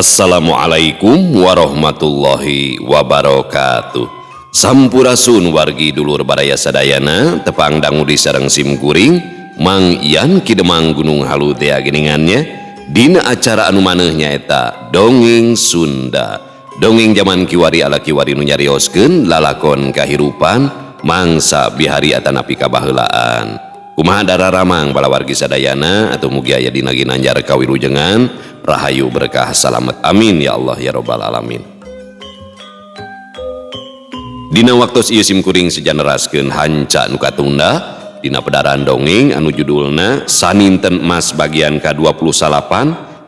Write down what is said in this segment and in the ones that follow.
Assalamualaikum warahmatullahi wabarakatuh. Sampurasun wargi dulur baraya sadayana, tepang dangu di sareng sim kuring Mang Ian Ki Demang Gunung Halu teh geningannya dina acara anu maneh nyaeta Dongeng Sunda. Dongeng zaman kiwari ala kiwari nu nyarioskeun lalakon kahirupan mangsa bihari atanapi kabaheulaan. Kumaha dararamang bala wargi sadayana atau mugi aya dina ginanjar kawilujengan, rahayu, berkah, salamet, amin ya Allah ya robbal alamin. Dina waktu ieu sim kuring seja neraskeun hanca nu katunda dina pedaran dongeng anu judulna Saninten Emas bagian ka-29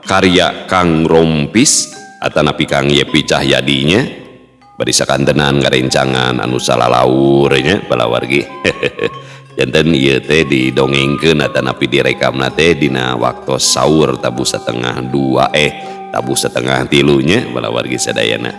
karya Kang Rompis atanapi Kang Yepi Cahyadinya. Bari sakantenan ngarencangan anu salalaur nya balawargi. Janten ieu teh didongengkeun atanapi direkamna teh dina waktu sahur tabuh setengah dua, tabuh setengah tilunya balawargi sadayana.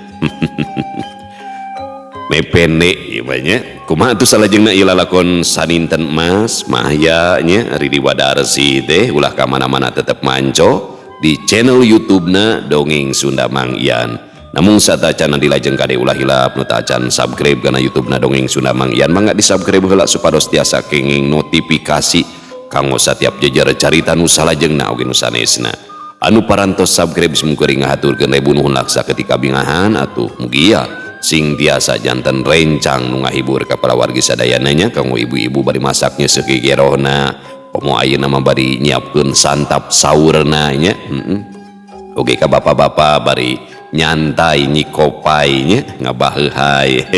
Me pendek ieu mah nya. Kumaha atuh salajengna ieu lalakon Saninten Emas Mahya nya Riri Wadarsi teh? Ulah ka mana-mana, tetep manco di channel YouTube-na Dongeng Sunda Mang Ian. Namun satacana dilajeng, kade ulah hilap nu tacan subscribe kana YouTube na Dongeng Sunda Mang Ian, mangga di subscribe heula supados tiasa kenging notifikasi kanggo setiap jejer carita nu salajengna oge nu sanesna. Anu parantos subscribe, simkuring ngahaturkeun ribu nuhun laksa ketika bingahan. Atuh mugia sing tiasa janten rencang nu ngahibur ka para wargi sadayana nya, kanggo ibu-ibu bari masaknya sekigerohna, komo ayeuna mah bari nyiapkeun santap saurna nya. Oge ka bapak-bapak bari nyantai nyikopai nya, ngabaheuhai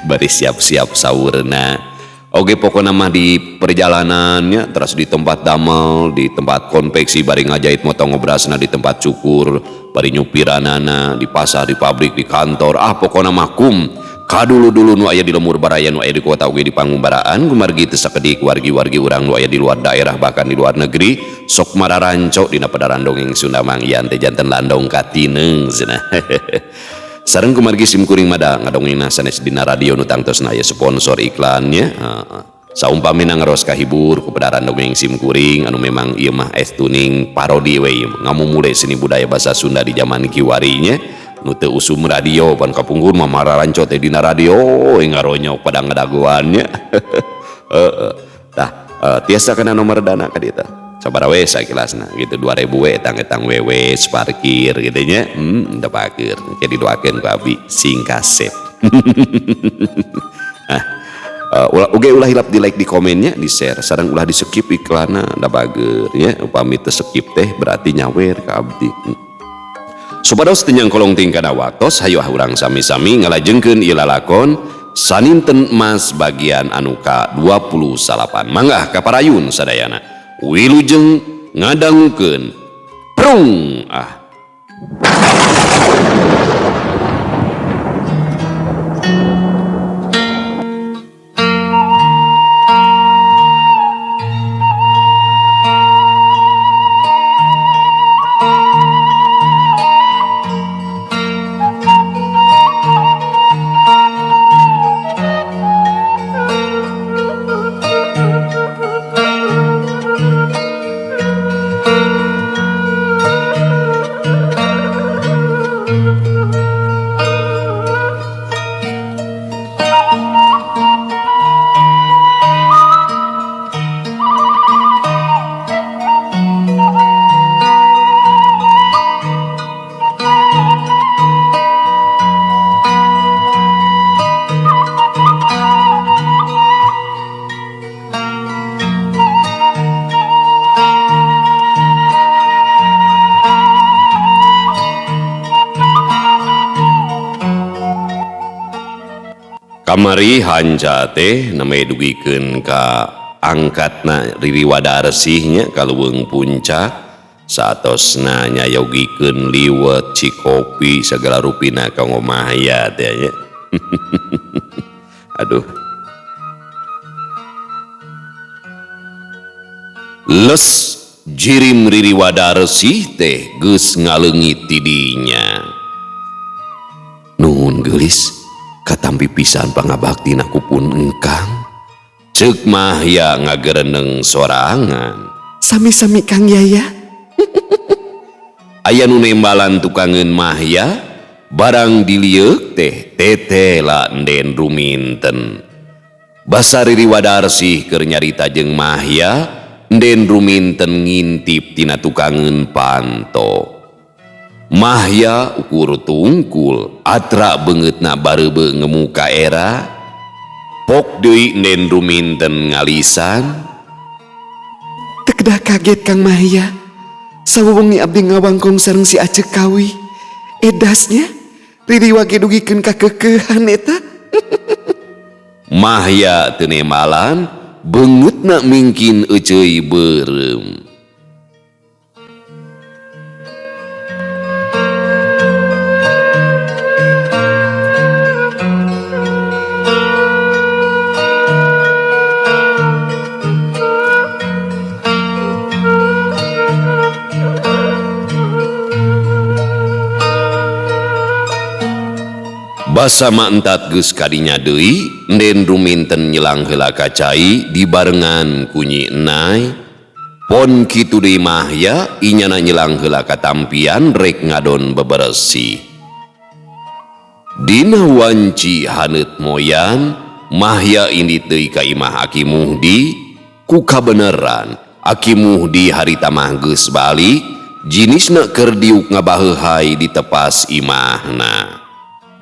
bari siap-siap saurna. Oge pokokna mah di perjalanannya, terus di tempat damel, di tempat konveksi bari ngajahit motong ngobrasna, di tempat cukur bari nyupiranana, di pasar, di pabrik, di kantor, ah pokokna mah kum kadulu-dulu nu aya di lemur baraya, nu aya di kota oge di pangumbaraan. Kumargi teu sakedik wargi-wargi urang nu aya di luar daerah, bahkan di luar negeri, sok mararanco dina pedaran Dongeng Sunda Mang Ian teh, janten landong katineung cenah. Sareng kumargi sim kuring mada ngadongengna sanes dina radio nu tangtosna aya sponsor iklannya. Heeh. Saumpamina ngaros kahibur ku pedaran dongeng sim kuring anu memang ieu mah tuning parodi we ieu, ngamumule seni budaya bahasa Sunda di zaman kiwarinya nu teu usum radio. Pan kapungkur mah mararanco teh dina radio we, ngaronyok pada ngadagoannya. Heeh. Tah, tiasa kana nomor dana ka dieu tah. Sabaraha we sakilasna gitu, 2000 we etang-etang wewe parkir gitu nya. Teu paker. Engke didoakeun ku abi sing kasep. Ah, ulah oge ulah hilap di like, di komennya, di share, sareng ulah di skip iklanna, da bager nya. Upami teu skip teh berarti nyawer ka abdi. Supados teu nyangkolong tingkana waktos, hayu ah urang sami-sami ngalajengkeun ieu lalakon Saninten Emas bagian anu ka-29. Mangga kaparayun sadayana. Wilujeng ngadangukeun. Prung ah. Kamari hanca teh namanya dugikeun ka angkatna Riri Wadarsihnya ka leuweung puncak, saatosna nyayogikeun liwet, cikopi, segala rupina kanggo Mahya teh nya. Aduh. Les jirim Riri Wadarsih teh geus ngaleungit ti dinya. Nuhun geulis, katampi pisan pangabaktina ku pun engkang. Ceuk Mahya ngagereneng sorangan. Sami-sami, Kang Yaya. Aya nu nembalan tukangeun Mahya barang dilieuk teh tetela Enden Ruminten. Basa Riri Wadarsih keur nyarita jeung Mahya, Enden Ruminten ngintip tina tukangeun panto. Mahya ukur tungkul, atra beungeutna bareubeu ngemu ka era. Pok deui Enden Ruminten ngalisan. Teu kedah kaget Kang Mahya. Sawewengi abdi ngawangkong sareng si Acek Kawi. Edasnya Riri wage dugikeun ka kekeuhan eta. Mahya teu nembalan, beungeutna mingkin euceuy beureum. Basa maentat geus kadinya deui, Enden Ruminten nyelang heula ka cai dibarengan ku Nyi Enai. Pon kitu deui Mahya inyana nyelang heula ka tampian rek ngadon beberesih. Dina wanci haneut moyan, Mahya indit deui ka imah Aki Muhdi. Ku kabeneran Aki Muhdi harita mah geus balik, jinisna keur diuk ngabaheuhai di tepas imahna.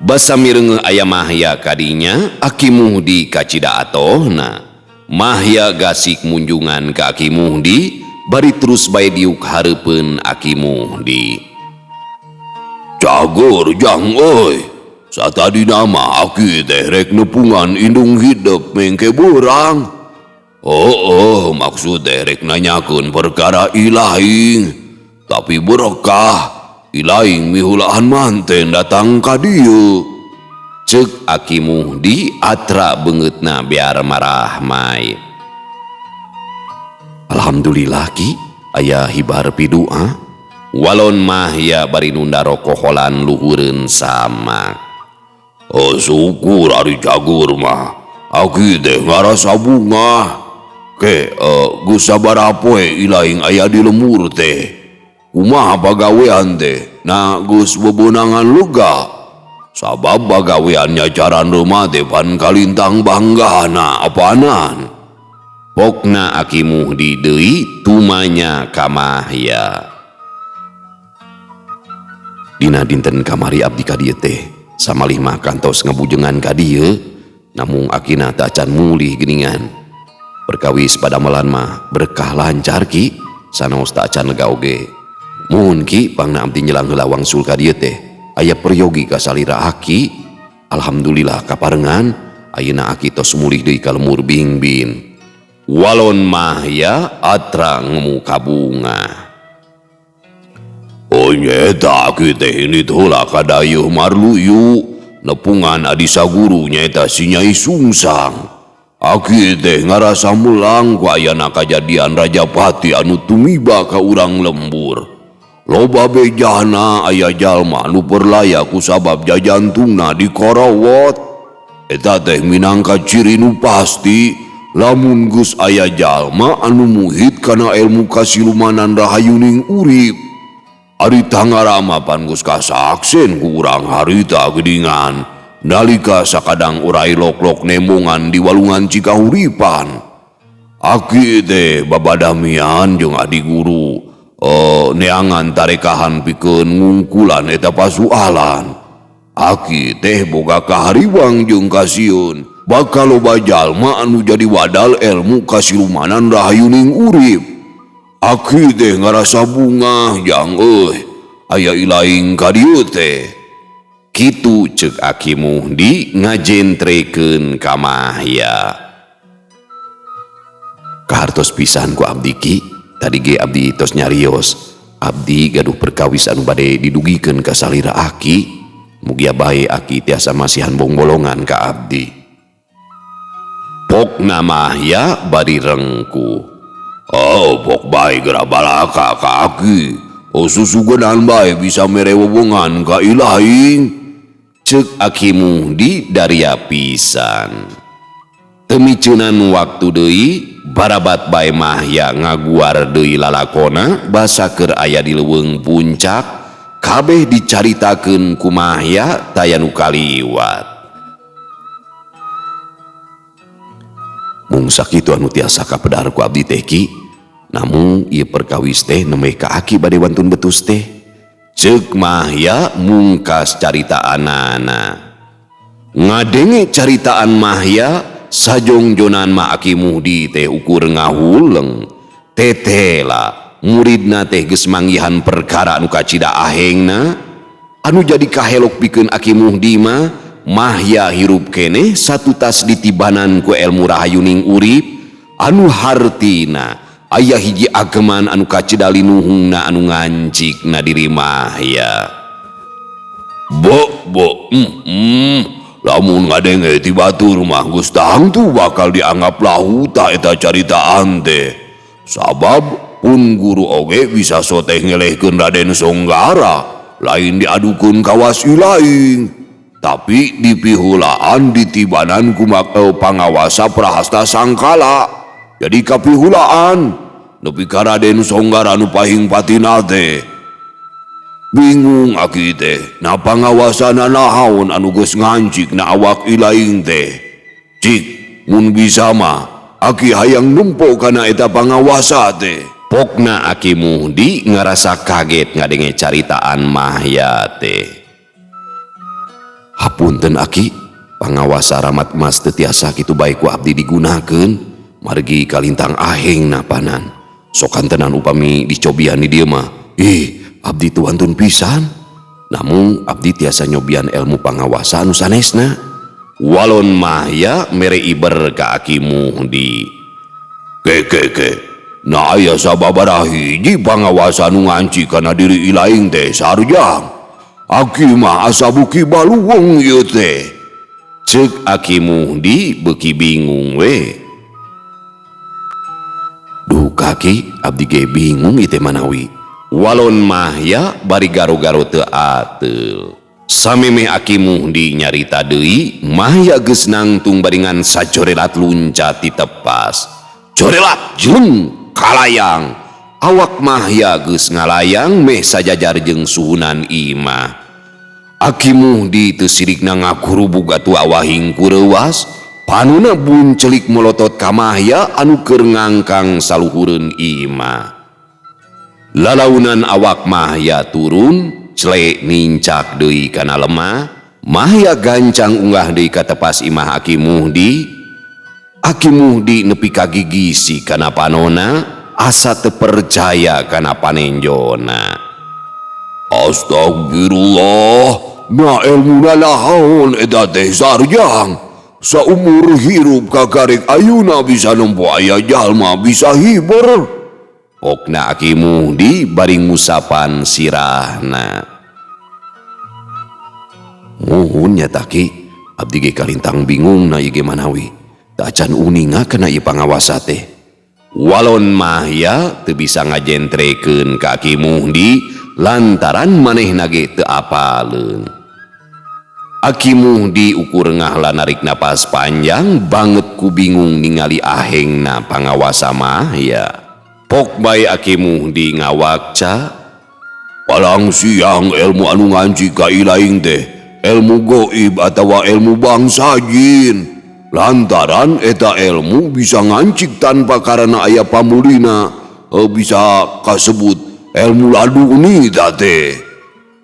Basa mireungeuh aya Mahya kadinya, Aki Muhdi kacida atohna. Mahya gasik munjungan ka Aki Muhdi, bari terus bae diuk hareupeun Aki Muhdi. Cagur jang euy, satadina mah aki teh rek nepungan indung hidep mengke beurang. Oh, maksud teh rek nanyakeun perkara ilaing, tapi berkah. Ilaing mihulaan manten datang ka dieu. Ceuk Aki Muhdi atra beungeutna biar marahmai. Alhamdulillah ki, aya hibar pidua. Walon Mahya bari nunda rokoholan luhureun samak. Oh, syukur ari cagur mah. Aki teh ngarasa bungah. Ke, geus sabaraha poe ilaing aya di lemur teh. Kumaha pagawean teh? Nah, geus bebenangan lega. Sabab pagaweannya caran rumah teh pan kalintang banggana apanan. Pokna Aki Muhdi deui tumanya ka Mahya. Dina dinten kamari abdi ka dieu teh, samalih mah kantos ngabujengan ka dieu, namung akina teh acan mulih geuningan. Perkawis padamelan mah berkah lancar ki, sanaos teh acan lega oge. Muhun ki pangna abdi nyelang heula wangsul ka dieu teh, aya peryogi ka salira aki. Alhamdulillah kaparengan, ayeuna aki tos mulih deui ka lemur Bingbin. Walon Mahya atra ngemu kabunga. Oh nyeta aki teh ini heula ka dayeuh Marluyu, nepungan adi saguru nyeta si Nyai Sungsang. Aki teh ngarasa melang ku ayana kajadian Rajapati anu tumiba ka urang lembur. Loba bejana aya jalma nu perlaya ku sabab jajantungna dikorowot. Eta teh minangka ciri nu pasti lamun geus aya jalma anu muhit kana ilmu kasilumanan rahayuning urip. Ari tangarama pan geus kasaksen ku urang harita geuningan nalika sakadang urai lok-lok nembongan di walungan Cikahuripan. Aki teh babadamian jeung adi guru neangan tarekahan pikeun ngungkulan eta pasualan. Aki teh boga kahariwang jeung kasieun bakal loba jalma anu jadi wadal ilmu kasilumanan rahayuning urip. Aki teh ngarasa bungah jang euy aya ilaing ka dieu teh. Kitu ceuk Aki Muhdi ngajentrekeun ka Mahya. Kahartos pisan ku abdi ki, tadi ge abdi tos nyarios. Abdi gaduh perkawis anu bade didugikeun ka salira aki. Mugia bae aki tiasa masihan bongbolongan ka abdi. Pokna Mahya bari rengkuh. Oh, pok bae geura balaka ka aki. Oh, susugenan bae bisa mere wewongan ka ilaing. Ceuk Aki Muhdi daria pisan. Teu miceunan waktu deui barabat bae Mahya ngaguar deui lalakona basa keur aya di leuweung puncak kabeh dicaritakeun ku Mahya taya nu kaliwat. Mung sakitu anu tiasa kapedar ku abdi teh Ki, namun ieu perkawis teh nemeh ka aki bade wantun betus teh. Ceuk Mahya mungkas caritaanana. Ngadenge caritaan Mahya sajongjonan mah Aki Muhdi teh ukur ngahuleng. Tetela muridna teh geus manggihan perkara anu kacida ahengna. Anu jadi kahelok pikeun Aki Muhdi mah Mahya hirup keneh satutas ditibanan ku elmu rahayuning urip anu hartina aya hiji ageman anu kacida linuhungna anu ngancikna diri Mahya. Bo bo lamun ngadenge ti batur mah geus tangtu bakal dianggap lahuta eta caritaan teh. Sabab pun guru oge bisa soteh ngelehkeun Raden Songgara lain diadukeun kawas ilaing. Tapi dipihulaan ditibanan ku pangawasa Prahasta Sangkala. Jadi kapihulaan nepi ka Raden Songgara nu pahing patina teh. Bingung aki teh, na pangawasana nahaon anu geus ngancik na awak ilaing teh. Cik, mun bisa mah aki hayang nempo kana eta pangawasa teh. Pokna Aki Muhdi ngarasa kaget ngadenge caritaan Mahya teh. Hapunten Aki, pangawasa Ramat Mas teu tiasa kitu bae ku abdi digunakeun margi kalintang aheng napanan. Sokan tenan upami dicobian di dieu mah. Ih, abdi teu wantun pisan. Namun abdi tiasa nyobian ilmu pangawasa anu sanesna. Walon Mahya mere iber ka Aki Muhdi. Ke ke ke. Nah aya sababaraha hiji pangawasa nu nganci kana diri ilaing teh sarjang. Aki mah asa buki baluweung ieu teh. Ceuk Aki Muhdi beuki bingung we. Duh kaki abdi ge bingung ieu teh manawi. Walon Mahya bari garo-garo teu ateul. Samemeh Aki Muhdi nyarita deui, Mahya geus nangtung baringan sajorelat luncat ti tepas. Jorelat jeleng kalayang. Awak Mahya geus ngalayang meh sajajar jeung suhunan imah. Aki Muhdi teu sirikna ngakurubug atuh awahing kureuwas, panuna buncelik molotot ka Mahya anu keur ngangkang saluhureun imah. Lalaunan awak Mahya turun, clek nincak deui kana lemah. Mahya gancang unggah deui ka tepas imah Aki Muhdi. Aki Muhdi nepi ka gigisi kana panona, asa teu percaya kana panenjona. Astagfirullah, na elmuna nahaon eta teh sarjang. Saumur hirup kakarek ayeuna bisa nempo aya jalma bisa hiber. Pokna Aki Muhdi bari ngusapan sirahna. Muhun nya Ki, abdi ge kalintang bingung na ieu ge manawi. Teu acan uninga kana ieu pangawasa teh. Walon Mahya teu bisa ngajentrekeun ka Aki Muhdi lantaran manehna ge teu apaleun. Aki Muhdi ukur ngahla narik napas panjang banget ku bingung ningali ahengna pangawasa Mahya. Pok bae Aki Muhdi ngawakca, palang siang ilmu anu nganci ka ilaing teh ilmu goib atawa ilmu bangsa jin. Lantaran eta ilmu bisa ngancik tanpa karena aya pamulina, bisa kasebut ilmu laduni teh.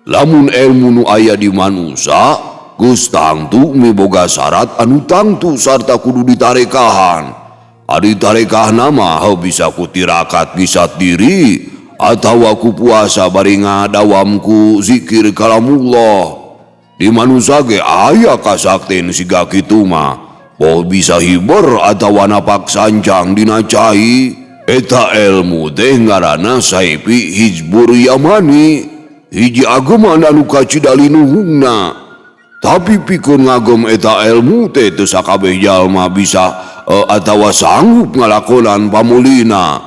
Lamun ilmu nu aya di manusa geus tangtu miboga syarat anu tangtu sarta kudu ditarekahan. Ari tarekahna mah bisa ku tirakat ngisat diri atawa ku puasa bari ngadawam ku zikir kalamullah. Di manusa ge aya kasakten siga kitu mah. Boh bisa hiber atawa napak sancang dina cai. Eta ilmu teh ngaranna Saipi Hizbur Yamani. Hiji ageman anu kacida linuhungna. Tapi pikeun ngagem eta ilmu teh teu sakabeh jalma bisa atawa sanggup ngalakonan pamulina.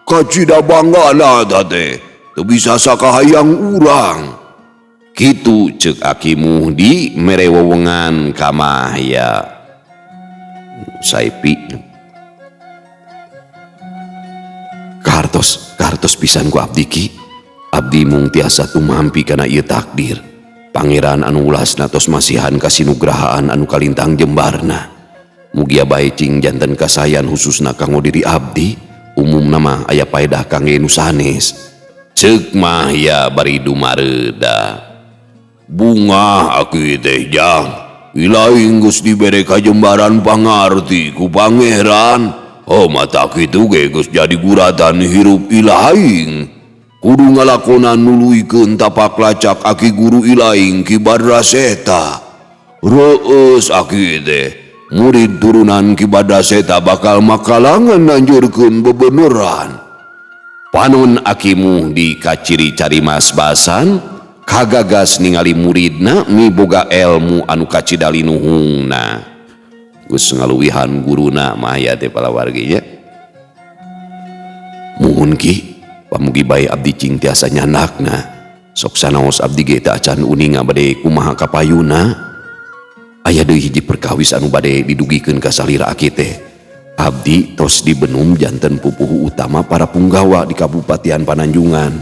Kacida banggana eta teh teu bisa sakahayang urang. Kitu ceuk Aki Muhdi mere wewengan ka Mahya. Saipi. Kartos, kartos pisan ku abdi Ki. Abdi mung tiasa tumampi kana ieu takdir. Pangeran anu ulasna tos masihan kasinugrahaan anu kalintang jembarna. Mugia bae cing janten kasayan khususna kanggo diri abdi, umumna mah aya paedah kangge nu sanes. Ceuk Mahya bari dumareuda. Bungah aki teh jang. Ilaing geus dibere kajembaran pangarti ku pangeran. Oh mata kitu ge geus jadi guratan hirup ilaing. Kudu ngalakonan nuluykeun tapak lacak aki guru ilaing Ki Badraseta. Reueus aki teh murid turunan Ki Badraseta bakal makalangan nanjurkeun bebeneran. Panon Aki Muhdi kaciri cari mas basan kagagas ningali muridna miboga elmu anu kacida linuhungna. Geus ngaluwihan guruna Mahya teh palawargi nya. Muhun Ki, pamugi bae abdi cing tiasa nyandakna. Sok sanaos abdi ge teu acan uninga bade kumaha kapayuna. Aya deui hiji perkawis anu bade didugikeun ka salira aki teh. Abdi tos dibenum janten pupuhu utama para punggawa di Kabupatian Pananjungan.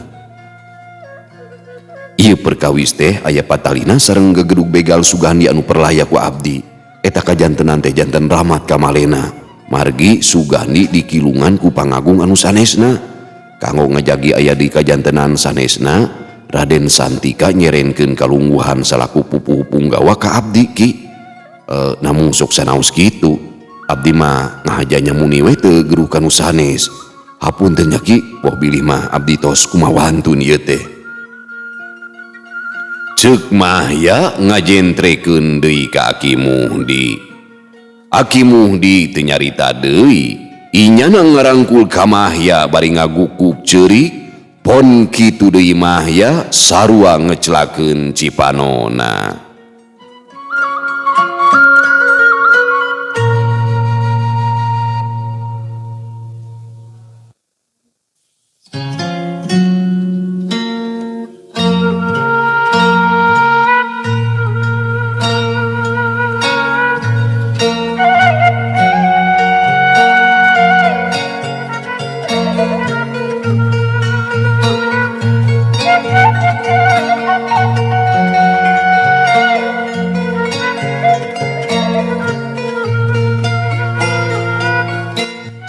Ieu perkawis teh aya patalina sareng gegedug begal Sugandi anu perlaya ku abdi. Eta kajantenan teh janten rahmat kamalena. Margi Sugandi dikilungan ku pangagung anu sanesna. Kanggo ngajagi aya di kajantenan sanesna, Raden Santika nyerenkeun kalungguhan salaku pupuhu punggawa ka abdi Ki. Namung sok sanaos kitu. Abdi mah ngahajanya muni we teu geruh kanu sanes. Hapunten nya Ki, poh bilih mah abdi tos kumawantun ieu teh. Ceuk Mahya ngajentrekeun deui ka Aki Muhdi. Aki Muhdi teu nyarita deui. Inyana ngarangkul ka Mahya bari ngagukuk ceurik. Pon kitu deui Mahya sarua ngecelakeun cipanona.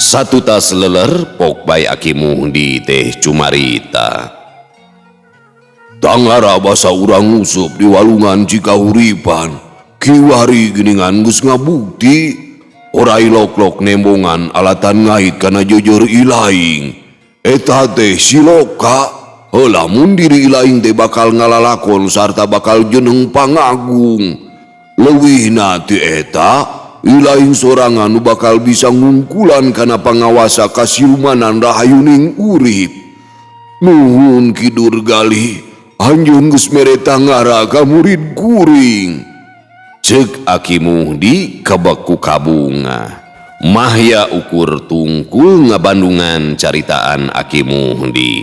Satu tas leler pok bae Aki Muhdi teh cumarita. Tangara basa urang ngusup di walungan Cikahuripan. Kiwari geningan geus ngabukti. Orai lok-lok nembongan alatan ngait kana jejeur ilaing. Eta teh siloka. Lamun diri ilaing teh bakal ngalalakon sarta bakal jeneng pangagung. Leuwihna ti eta ilaing sorangan nu bakal bisa ngungkulan kana pangawasa kasilumanan rahayuning urip. Nuhun Ki Durgali, anjeun geus mere tangara ka murid kuring. Ceuk Aki Muhdi kabeku kabunga. Mahya ukur tungkul ngabandungan caritaan Aki Muhdi.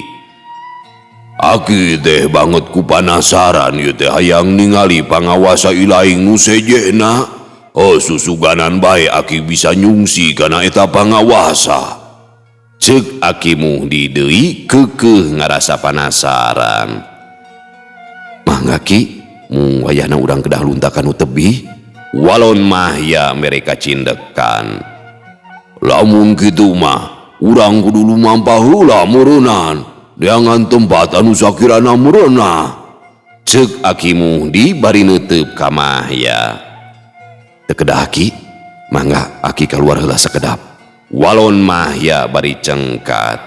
Aki teh banget ku panasaran ieu teh hayang ningali pangawasa ilaing nu sejena. Oh susuganan bae aki bisa nyungsi kana eta pangawasa. Ceuk Aki Muhdi deui keukeuh ngarasa panasaran. Mangga Ki, mung wayahna urang kedah luntakan nu tebih. Walon Mahya mereka cindekan. Lamun kitu mah urang kudu lumampah heula meureunnan. Neangan tempat anu sakirana meureunah. Ceuk Aki Muhdi bari neuteup ka Mahya. Teu kedah Aki, mangga Aki kaluar heula sakedap. Walon Mahya bari cengkat.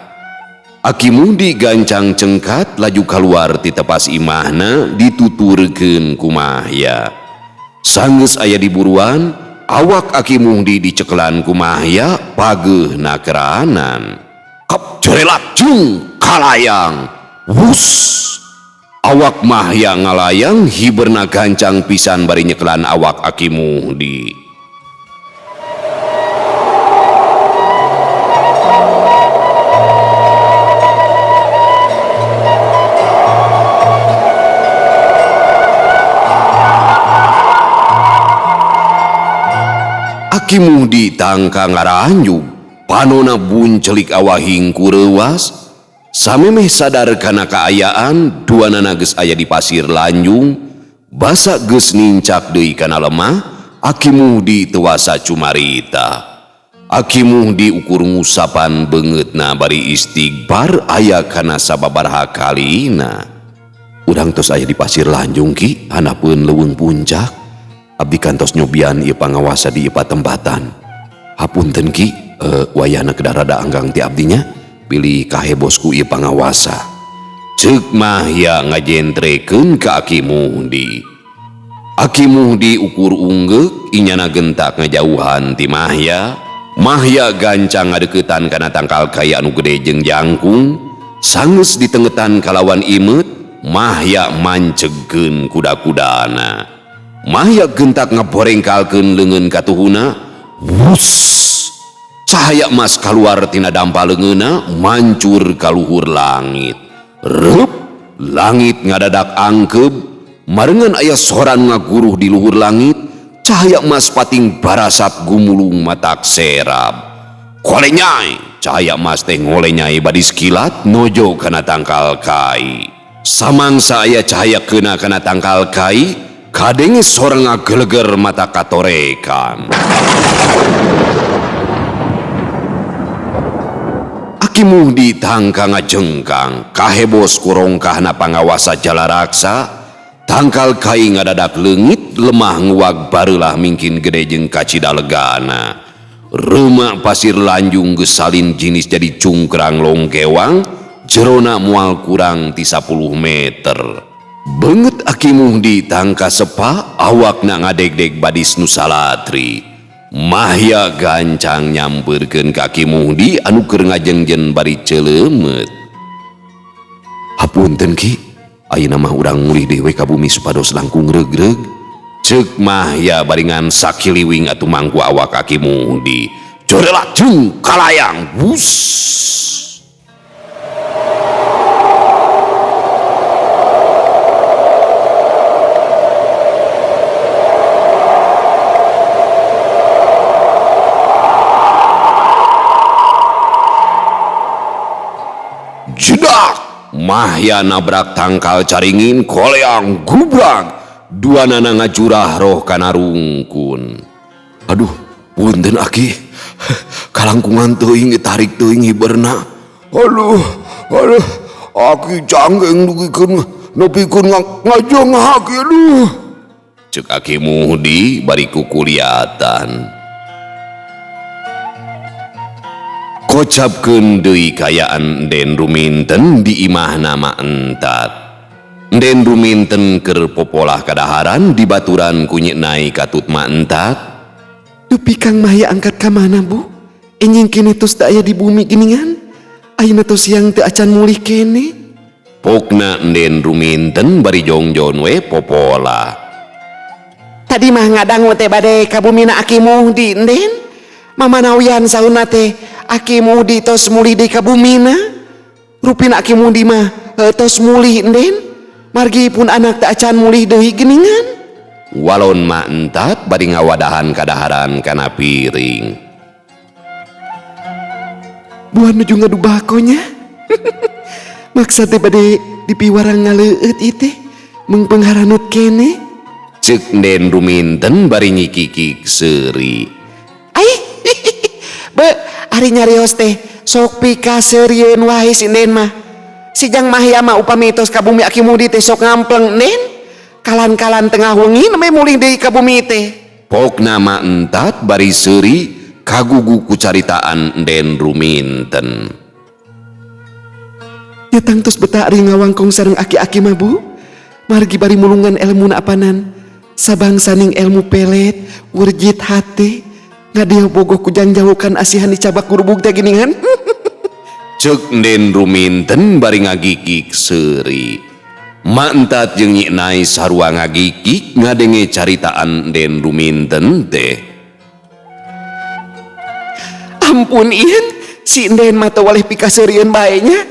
Aki Muhdi gancang cengkat laju kaluar ti tepas imahna dituturkeun ku Mahya. Sanggeus aya di buruan, awak Aki Muhdi dicekelan ku Mahya pageuhna keranan. Kap corelat cung kalayang. Wus. Awak Mahya ngalayang hiberna gancang pisan bari nyekelan awak Aki Muhdi. Aki Muhdi tangka ngaranjug, panona buncelik awahing kureuwas. Samemeh sadar kana kaayaan, duanana geus aya di pasir Lanjung, basa geus nincak deui kana lemah, Aki Muhdi teu wasa cumarita. Aki Muhdi ukur ngusapan beungeutna bari istighfar aya kana sababaraha kalina. Urang tos aya di pasir Lanjung ki, hanapeun leuweung puncak. Abdi kantos nyobian ieu pangawasa di ieu patempatan. Hapunten ki, wayahna kedah rada anggang ti abdinya, pilih kahe bosku ieu pangawasa. Ceuk Mahya ngajentrekeun ka Aki Muhdi. Aki Muhdi ukur unggeuk, inyana gentak ngajauhan ti Mahya. Mahya gancang ngadeukeutan kana tangkal kaya anu gede jeung jangkung. Sanggeus ditengetan kalawan imeut, Mahya mancegkeun kuda-kudana. Mahya gentak ngaborengkalkeun leungeun katuhuna. Wus! Cahaya emas kaluar tina dampa leungeunna mancur ka luhur langit. Reup! Langit ngadadak angkeub, marengan aya soran ngaguruh di luhur langit. Cahaya emas pating barasap gumulung matak serab. Kolenyai! Cahaya emas teh ngolenyai badis kilat nojo kana tangkal kai. Samangsa aya cahaya keuna kana tangkal kai, kadenge sorang ngageleger mata katorekan. Aki Muhdi tangka ngajengkang, kahebos kurongkahna pangawasa Jalaraksa. Tangkal kai ngadadak leungit, lemah nguag bareulah mingkin gede jeung kacida legana. Reumak pasir Lanjung geus salin jinis jadi cungkrang longkewang, jerona moal kurang ti 10 meter. Beungeut Aki Muhdi tangka sepa, awakna ngadegdeg badis nu salatri. Mahya gancang nyampeurkeun ka Aki Muhdi anu keur ngajengjen bari celeumeut. Hapunten ki, ayeuna mah urang mulih deui we ka bumi supados langkung regreg. Ceuk Mahya baringan sakiliwing atuh mangku awak Aki Muhdi. Jorelak jeung kalayang, bus. Jedak! Mahya nabrak tangkal caringin, koleang gubrak. Duanana ngajurah roh kana rungkun. Aduh, punten aki. Kalangkungan teuing ditarik teuing hiberna. Aduh, aduh, aki canggeng dugikeun nepikeun ngajeng aki aduh. Ceuk Aki Muhdi bari kukuliatan. Kocapkeun deui kayaan Den Ruminten di imahna Ma Entat. Den Ruminten keur popolah kadaharan di baturan ku Nyi Nai katut Ma Entat. Dupi Kang Mahya angkat ka mana bu? Enjing kene tos teu aya di bumi geuningan. Ayeuna tos siang teu acan mulih kene. Pokna Den Ruminten bari jongjon we popolah. Tadi mah ngadangu teh bade ka bumina Aki Muhdi Den. Mamanawian sauna teh Aki Muhdi tos mulih deui ka bumina. Rupina Aki Muhdi mah tos mulih Den. Margi pun anak teu acan mulih deui geuningan. Walon Ma Entat bari ngawadahan kadaharan kana piring. Buah nuju ngadu bakonya. Maksa teh bade dipiwarang ngaleueut ieu teh mengpengharanut kene. Ceuk Den Ruminten bari nyikikik seuri. Ai, be, ari nyarios teh sok pikaseurieun wae si Den mah. Si Jang Mahya mah upami tos ka bumi Aki Muhdi teh sok ngampleng Den. Kalan-kalan tengah wengi nembe mulih deui ka bumi teh. Pokna Ma Entat bari seuri kagugu ku caritaan Den Ruminten. Ya tangtos betah ari ngawangkong sareng aki-aki mah bu. Margi bari mulungan elmu na apanan. Sabangsaning elmu pelet, wurjit hate, ngadeo bogoh ku jangjaukan asihan dicabak gurubug teh geuningan. Ceuk Den Ruminten bari ngagigik seuri. Ma Entat jeung Nyi Nai sarua ngagigik ngadenge caritaan Den Ruminten teh. Ampun ieun, si Den mah teu waleh pikaseurieun bae nya.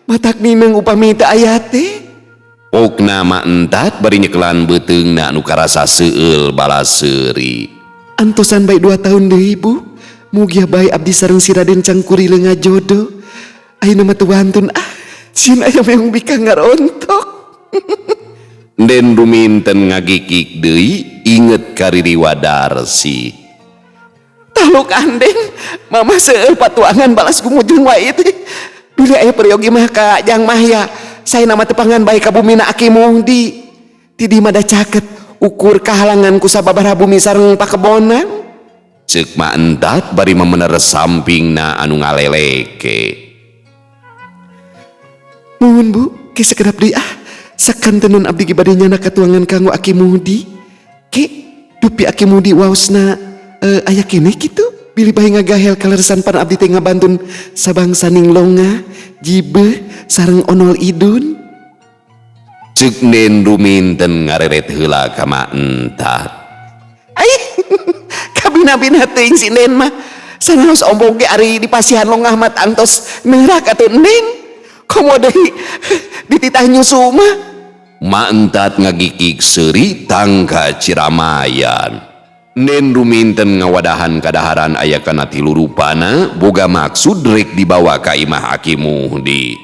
Matak nineng upami teu aya teh. Pokna Ma Entat bari nyekelan beuteungna anu karasa seueul bala seuri. Antosan bae 2 tahun deui Bu. Mugia bae abdi sareng si Raden Cangkurileung ngajodoh. Ayeuna mah teu wantun ah. Sieun aya meong bikang ngarontok. Den Ruminten ngagikik deui inget ka Riri Wadarsi. Taluk anden, mama seueur patuangan balas gumujung wae teh. Bilih aya peryogi mah ka Jang Mahya. Saena mah tepangan bae ka bumina Aki Muhdi. Ti di mah da caket ukur kahalangan ku sababaraha bumi sareng pakebonan. Ceuk Ma Entat bari memener sampingna anu ngaleleke. Nuhun Bu, ke sekedap deui ah. Sakantenan abdi ge bade nyana katuangan kanggo Aki Muhdi. Ke dupi Aki Muhdi waosna aya keneh kitu. Bilih bae ngagahel kaleresan pan abdi teh ngabantun sabangsa ninglonga, jibe sareng onol idun. Ceuk Den Ruminten ngareret heula ka Ma Entat. Ai, kabina-bina teuing si Den mah. Sanaos ombong ge ari di pasihan longah mah tangtos neurak atuh Den. Komo deui dititah nyusu mah. Ma Entat ngagikik seuri tangka ciramayan. Den Ruminten ngawadahan kadaharan aya kana tilu rupana boga maksud rek dibawa ka imah Aki Muhdi.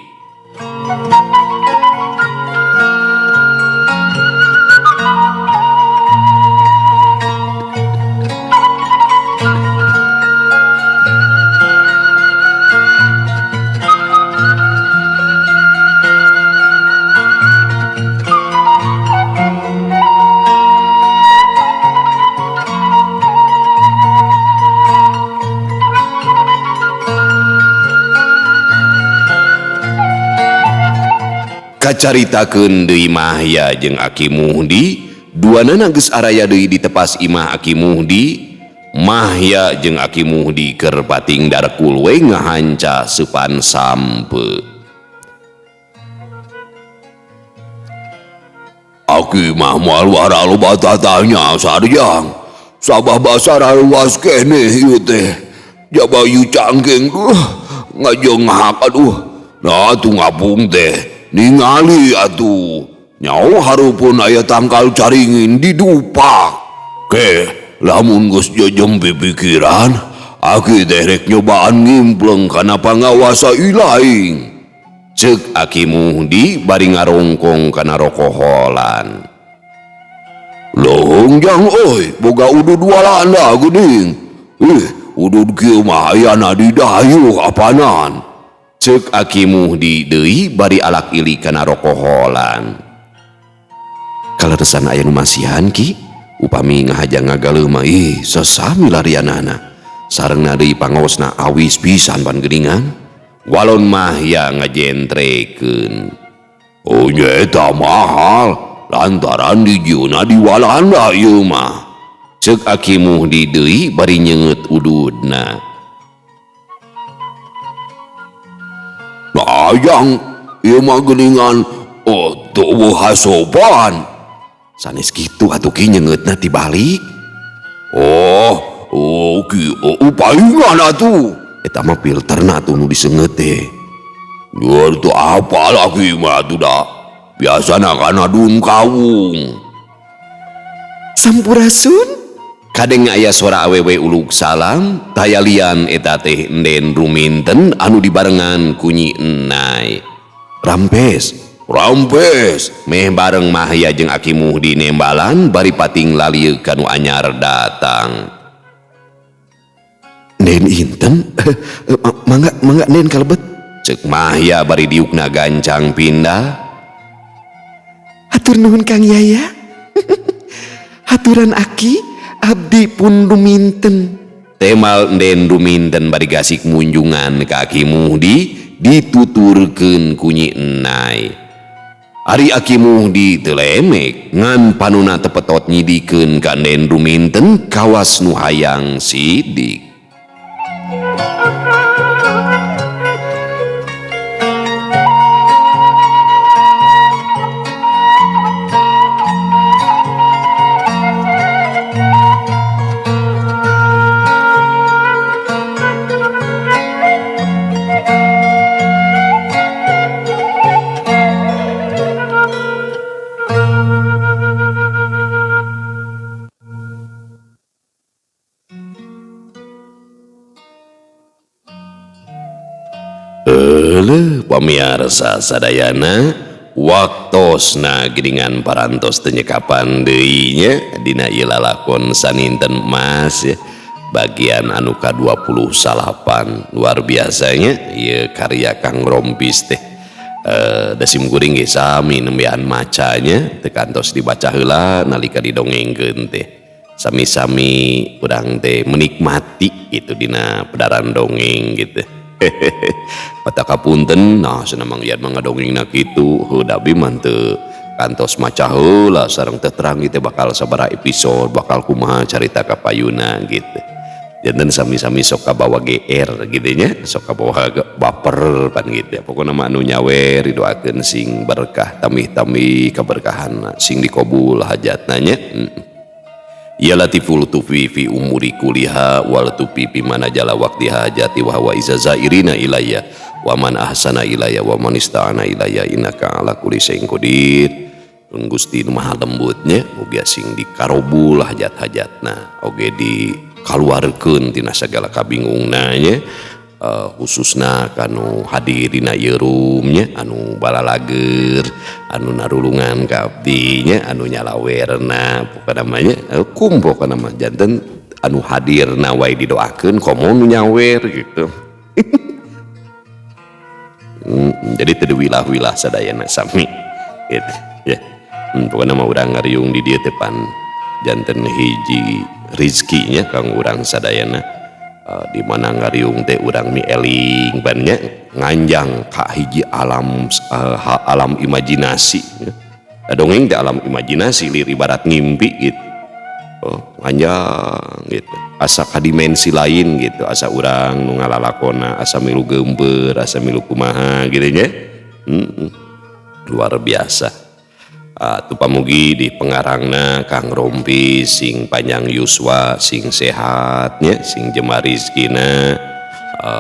Kacaritakeun deui Mahya jeung Aki Muhdi, duanana geus araya deui di tepas imah Aki Muhdi. Mahya jeung Aki Muhdi keur pating darkul we ngahanca seupan sampe. Aki mah moal wara loba tatanya sarjang. Sabah basara luas keneh ieu teh. Jaba ieu cangkeng duh ngajenghak aduh. Nah atuh ngapung teh. Ningali atuh nyau harupun aya tangkal caringin didupak. Ke lamun geus jejempi pikiran aki teh rek nyobaan ngimpleng kana pangawasa ilaing. Ceuk Aki Muhdi bari ngarongkong kana rokoholan. Lohong jang euy boga udud walanda geuning. Ih udud kieu mah ayana di dayuh apanan. Ceuk Aki Muhdi deui bari alak ili kana rokoholan. Kaleresan aya nu masihan ki, upami ngahaja ngagaleuh mah ih sesami larianana. Sarengna deui pangaosna awis pisan pan geuningan. Walon Mahya ngajentrekeun. Oh nya eta mahal lantaran dijieunna di Walanda ieu mah. Ceuk Aki Muhdi deui bari nyeungeut ududna. Ayang, ieu mah geuningan, oh teu eueuh hasopan. Sanes kitu atuh ki nyeungeutna tibalik. Oh, oh ki palingan atuh. Eta mah filterna atuh nu diseungeut teh. Luar teu apal aki mah atuh da. Biasana kana dun kawung. Sampurasun. Kadeng aya suara awewe uluk salam, tayalian eta teh Enden Ruminten anu dibarengan ku Nyi Enai. Rampes, rampes. Meh bareng Mahya jeung Aki Muhdi nembalan bari pating lalieuk ka nu anyar datang. Nden inten, mangga mangga Nden kalebet. Ceuk Mahya bari diukna gancang pindah. Hatur nuhun Kang Yaya. Haturan Aki. Abdi pun Ruminten. Temal Enden Ruminten bari gasik munjungan ka Aki Muhdi dituturkeun ku Nyi Enai. Ari Aki Muhdi teu lemek ngan panuna tepetot nyidikeun ka Enden Ruminten kawas nu hayang sidik. Heuleuh pamiarsa sadayana waktosna geuningan parantos teu nyekapan deui nya dina ieu lalakon saninten emas ya. Bagian anu ka-28 luar biasanya ieu karya Kang Rompis teh. Da sim kuring ge sami nembean macanya teu kantos dibaca heula nalika didongengkeun teh. Sami-sami urang teh menikmati itu dina pedaran dongeng gitu. Mata kapunten, nah cenah Mang Ian mah ngadongengna kitu, heuh da abi mah teu kantos maca heula sareng teu terang ieu teh bakal sabaraha episode, bakal kumaha carita kapayuna gitu. Janten sami-sami sok kabawa GR gitu nya, sok kabawa baper pan gitu. Pokona mah anu nyawer didoakeun sing berkah tamih-tamih kaberkahanna, sing dikabul hajatna nya. Ya latiful tufi fi umuri kuliha wal tufi fi manajala waqtiha hajati wa huwa iza zairina ilayya wa man ahsana ilayya wa man ista'ana ilayya innaka ala kulli syai'in qadir. Gusti nu maha lembutnya mugia sing dikarobul hajat-hajatna oge dikaluarkeun tina sagala kabingungna nya, khususna kanu hadir dina ieu room nya, anu balalager, anu narulungan ka abdi nya, anu nyalawerna pokona mah nya, kum pokona mah janten anu hadirna wae didoakeun komo nu nyawer gitu. Jadi teu diwilah-wilah sadayana sami gitu ya. Pokona mah urang ngariung di dieu teh pan janten hiji rizkinya kang urang sadayana. Di mana ngariung teh urang mieling bannya nganjang ka hiji alam, alam imajinasi. Dongeng teh alam imajinasi lir ibarat ngimpi gitu. Oh, nganjang gitu. Asa ka dimensi lain gitu, asa urang nu ngalalakona, asa milu geumbeur, asa milu kumaha gitu nya. Luar biasa. Tu pamugi di pengarangna Kang Rompi sing panjang yuswa, sing sehat nya, sing jemar rizkina,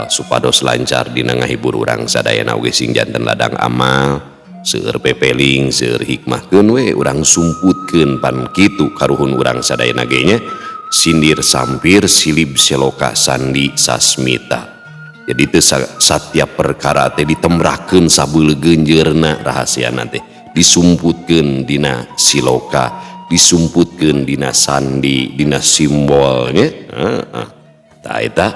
supados lancar dina ngahibur urang sadayana oge sing janten ladang amal, seueur pepeling, seueur hikmahkeun we urang sumputkeun pan kitu karuhun urang sadayana ge nya, sindir sampir silib seloka sandi sasmita. Jadi teu satiap perkara teh ditemrakeun sabeulegeunjeurna rahasiana teh disumputkeun dina siloka, disumputkeun dina sandi, dina simbolnya. Heeh. Tah eta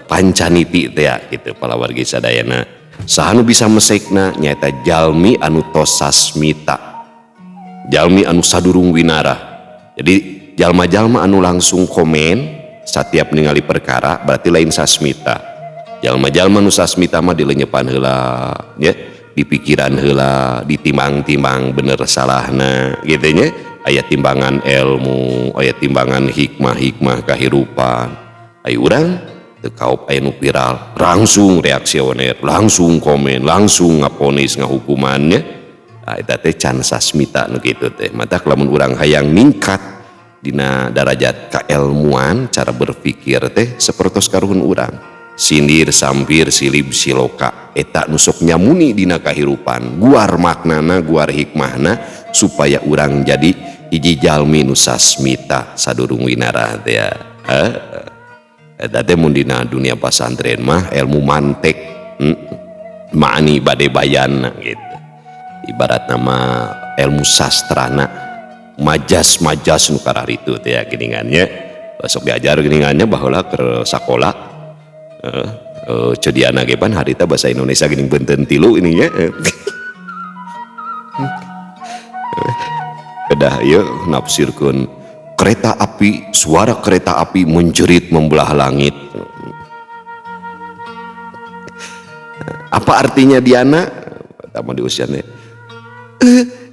pancaniti teh ya gitu palawargi sadayana. Saha nu bisa mesekna nyaeta jalmi anu tos sasmita, jalmi anu sadurung winarah. Jadi jalma-jalma anu langsung komen satiap ningali perkara berarti lain sasmita. Jalma-jalma nu sasmita mah dilenyepan heula nya, di pikiran heula, ditimbang-timbang bener salahna gitu nya. Aya timbangan ilmu, aya timbangan hikmah-hikmah kahirupan. Ayo urang teu kaop aya nu viral, langsung reaksioner, langsung komen, langsung ngaponis ngahukumannya. Nah, eta teh can sasmita nu kitu teh. Matak lamun urang hayang ningkat dina darajat kaelmuan, cara berpikir teh sapertos karuhun urang. Sindir, sampir, silib, siloka eta nu sok nyamuni dina kahirupan. Guar maknana, guar hikmahna supaya urang jadi hiji jalmi nu sasmita sadurung winarah teh ya. Eta teh mun dina dunia pasantren mah ilmu mantek, ma'ani bade bayan gitu. Ibarat nama ilmu sastrana, majas-majas nu kararitu teh ya geuningannya. Sok diajar geuningannya baheula keur sakola. Cediana ge pan harita bahasa Indonesia geuning benten tilu ininya. Kedah ieu nafsirkeun kereta api, suara kereta api menjerit membelah langit. Apa artinya Diana? Pertama di usianya.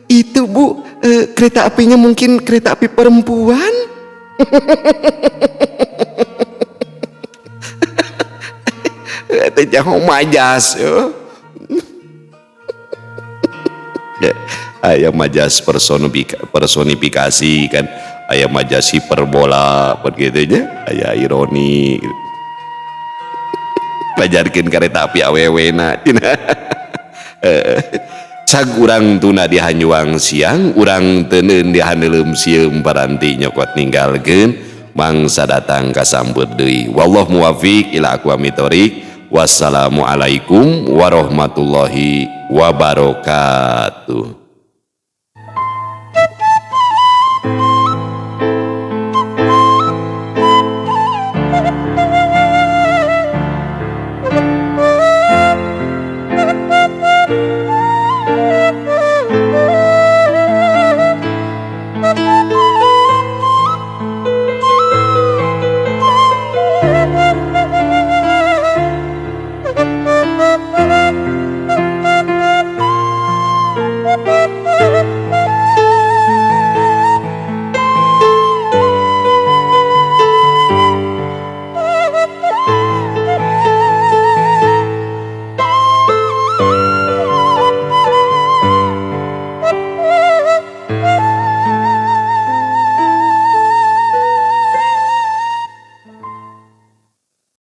Itu Bu, kereta apinya mungkin kereta api perempuan. Eta jaho majas, yo. Ya, aya majas personifikasi kan, aya majas hiperbola begitu nya, aya ironi. Pajarkeun kareta api awewena cenah. Cag urang tuna di hanyuang siang, urang teuneun di haneuleum sieum paranti nyokot ninggalkeun mangsa datang kasambut deui. Wallahu muwafiq ila aqwamit thoriq. Wassalamualaikum warahmatullahi wabarakatuh.